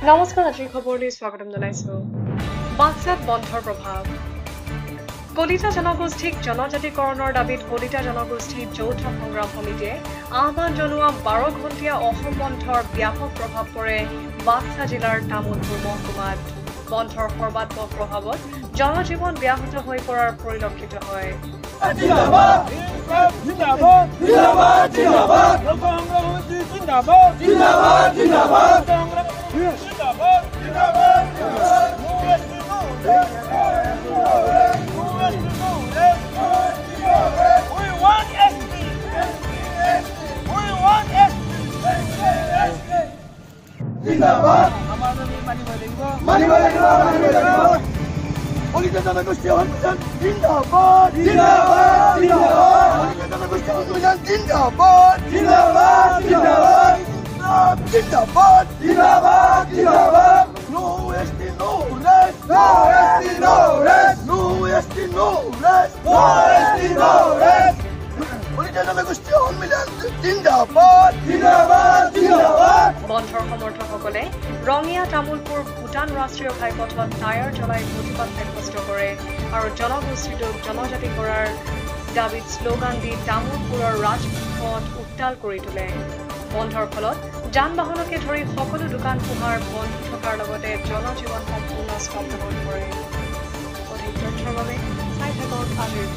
নমস্কাৰ, আজিৰ খবৰলৈ স্বাগতম জনাইছো। বাক্সাত বন্ধৰ প্ৰভাৱ। কলিতা জনগোষ্ঠীক জনজাতিকৰণৰ দাবীত কলিতা জনগোষ্ঠী যৌথ সংগ্ৰাম সমিতিয়ে আহ্বান জনোৱা 12 ঘণ্টীয়া অসম বন্ধৰ ব্যাপক প্ৰভাৱ পৰে বাক্সা জিলাৰ তামুলপুৰ মহকুমাত। বন্ধৰ সৰ্বাত্মক প্ৰভাৱত জনজীৱন ব্যাহত হৈ পৰাৰ পৰিলক্ষিত হয়। জিন্দাবাদ জিন্দাবাদ জিন্দাবাদ জিন্দাবাদ, জিন্দাবাদ জিন্দাবাদ জিন্দাবাদ জিন্দাবাদ জিন্দাবাদ। We want ST. We want ST. জিন্দাবাদ। আমাৰ মানিব লাগিব, মানিব লাগিব, মানিব লাগিব। কলিতা জনগোষ্ঠী সন্মিলন জিন্দাবাদ, জিন্দাবাদ, জিন্দাবাদ। কলিতা জনগোষ্ঠী সন্মিলন জিন্দাবাদ, জিন্দাবাদ, জিন্দাবাদ, জিন্দাবাদ, জিন্দাবাদ, জিন্দাবাদ। No ST, no rest, no ST, no rest, no ST, no rest, no ST, no rest। Kalita জনগোষ্ঠী সন্মিলন জিন্দাবাদ, জিন্দাবাদ, জিন্দাবাদ। বন্ধৰ সমৰ্থকসকলে ৰঙিয়া তামুলপুৰ ভূটান ৰাষ্ট্ৰীয় ঘাইপথত টায়াৰ জ্বলাই প্ৰতিবাদ সাব্যস্ত কৰে আৰু জনগোষ্ঠীটোক জনজাতি কৰাৰ দাবীত শ্লোগান দি তামুলপুৰৰ ৰাজপথ উত্তাল কৰি তোলে। বন্ধৰ ফলত যান বাহনকে ধৰি সকলো দোকান পোহাৰ বন্ধ থকাৰ লগতে জনজীৱন সম্পূৰ্ণ স্তব্ধ হৈ পৰে। অধিক তথ্যৰ বাবে চাই থাকক আজিৰ